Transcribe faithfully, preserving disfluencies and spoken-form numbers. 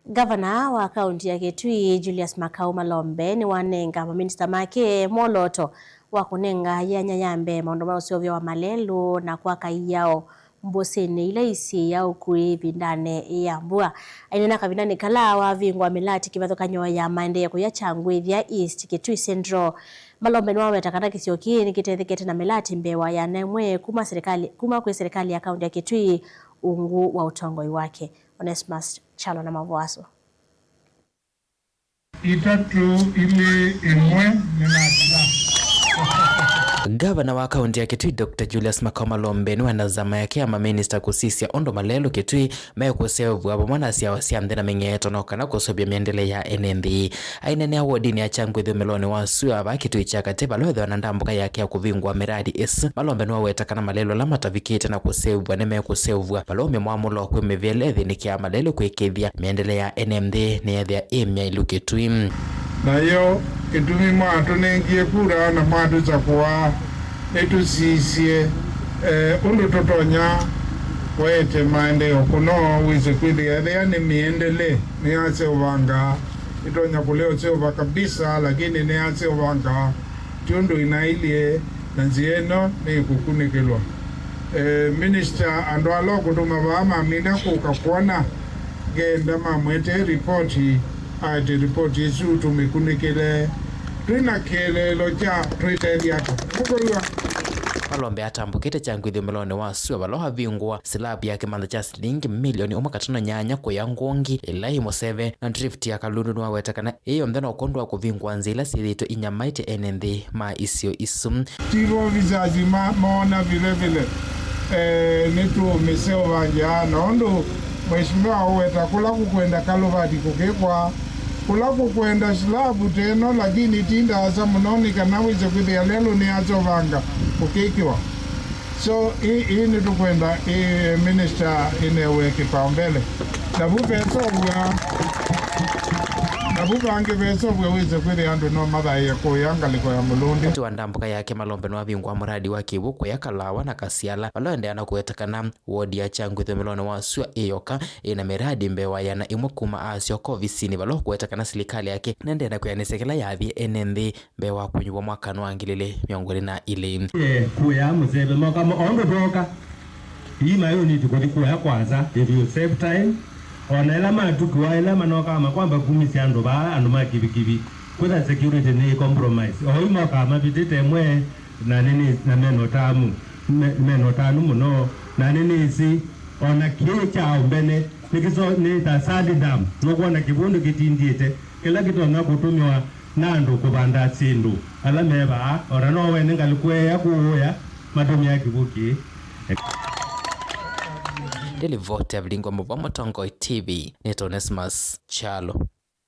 Ngavana wa kaunti ya Kitui, Julius Makau Malombe, nĩwanenga maminista make mwolooto wa kũnenga yanya ya mbee maũndũ ma ũseũvyo wa malelũ na kwaka iao mbũsĩnĩ ila isyĩĩa ũkui ĩvindanĩ ya mbua. Aineena kavindanĩ kala wavingũa mĩlati kĩvathũkany'o ya maendeeo kũya Kyangwĩthya East, Kitui Central, Malombe nĩwaweta kana kĩsio kĩĩ nĩkĩtethekete na mĩlati mbee wa yana ĩmwe kuma serikali, kuma kwĩ serikali ya kaunti ya Kitui ungu wa ũtongoi wake. Onesmus Kyalo na mavũa asu. Itatũ, ilĩ, ĩmwe, nĩnatila. Ngavana wa kaunti ya Kitui, Doctor Julius Makau Malombe, nĩwenda nzama yake ya maminista kũsisya ũndũ malelũ Kitui mekũseũvw'a vamwe na syawa sya nthĩ na mĩng'eto, no kana kũseũvya mĩendele ya ene nthĩ. Aineenea wodinĩ ya Kyangwĩthya ũmĩlonĩ wa sua va Kitui kya katĩ, vala wĩthĩwa na ndambũka yake ya kũvingũa mĩradi ĩsu, Malombe nĩwaweta kana malelũ ala matavikĩte na kũseũvw'a nĩmekũseũvw'a, vala ũmwe mwamũlo kwĩ mĩvĩla ĩthĩnĩkĩaa malelũ kwĩkĩĩthya mĩendele ya ene nthĩ nĩyethĩa ĩ myaĩlu Kitui. Nayo kĩtumi mwatũnengie kura na mwatũsakũa, nĩtũsisye, eh, ũndũ tũtonya kũete maendeeo kũno wĩse kwĩthĩa ethĩa nĩ mĩendele nĩyaseũvanga, ĩtonya kũlea ũseũva kabisa, lakini nĩyaseũvanga ti ũndũ inaĩlye, na nzĩa ĩno nĩkũkunĩkĩlwa. Eh, minister, andũ ala ũkũtũma vaa mamina kũka kwona, ngenda mamwete ripoti, aete ripoti ĩsu tũmĩkunĩkĩle twĩ na kĩeleelo kya twĩtethya ata. Nĩkwĩw'a? Malombe atambũkĩte Kyangwĩthya ũmĩlonĩ wa sua vala wavingũa silabu ya kĩmantha kya silingi milioni ũmwe katono nyanya kũya Ngongi ĩla ĩ mũseve na drift ya Kalundu. Nĩwaweta kana ĩĩ yonthe no kwondũ wa kũvingũa nzĩa ila syĩthĩĩtwe inyamaĩtye ene nthĩ ma isio isu. Chief officers ma-, moona vile vile, eh, nĩtũũmĩseũvangya na ũndũ Mheshimiwa ũweta kũla kũkwenda kalũvati kũkĩkwa, kũla kũkwenda silabu teno, lakini ti ndaasa mũno nĩ kana wĩse kwĩthĩa lelũ nĩyaseũvanga kũkĩkĩwa. So, ĩĩ, ĩĩ nĩtũkwenda, ĩĩ, minister ĩnewe kĩpaombele. Navu vesovw'a, navu vangĩ vesovw'a wĩse kwĩthĩa andũ no mathaĩe kũya ngalĩko ya Mũlũndĩ. Wakati wa ndambũka yake, Malombe nĩwavingũa mũradi wa kĩw'ũ kũya Kalawa na Kasiala, vala ũendeea na kũweta kana wodi ya Kyangwĩthya ũmĩlonĩ wa sua ĩ yoka ĩna mĩradi mbee wa yana ĩmwe kuma asyoka ovisinĩ, vala ũkũweta kana silikalĩ yake nĩendeea na kwĩanĩsya kĩla yathie ene nthĩ mbee wa kũnyuvwa mwakanĩ wa ngili ilĩ mĩongo ĩlĩ na ilĩ. Eh, kũya mũseve moka mo-, o ũndũ twooka, ii mayũniti kũthi kũya kwanza, it will save time. O na ĩla matukiwa, ĩla manokaa makwamba kumisya andũ vaa, andũ ma kivikivi, kwĩtha security nĩ compromise. O yu mokaa mavitĩte ĩmwe, na nĩnĩ-, na mena ũtanu, me-, mena ũtanu mũno, na nĩnĩsĩ, o na kĩĩ kya ũmbene, nĩkĩso-, nĩ ta Sali Dam, nũkwona kĩvũndũ kĩtindĩte, kĩla kĩtonya kũtũmĩwa na andũ kũvanda syĩndũ ala me vaa, o na no wene ngalĩko ĩya kũũya matũmĩa kĩw'ũ kĩĩ. Ndĩlivoti ya Vilingwa Mũvwa, Mũtongoi T V, nĩ Onesmus Kyalo.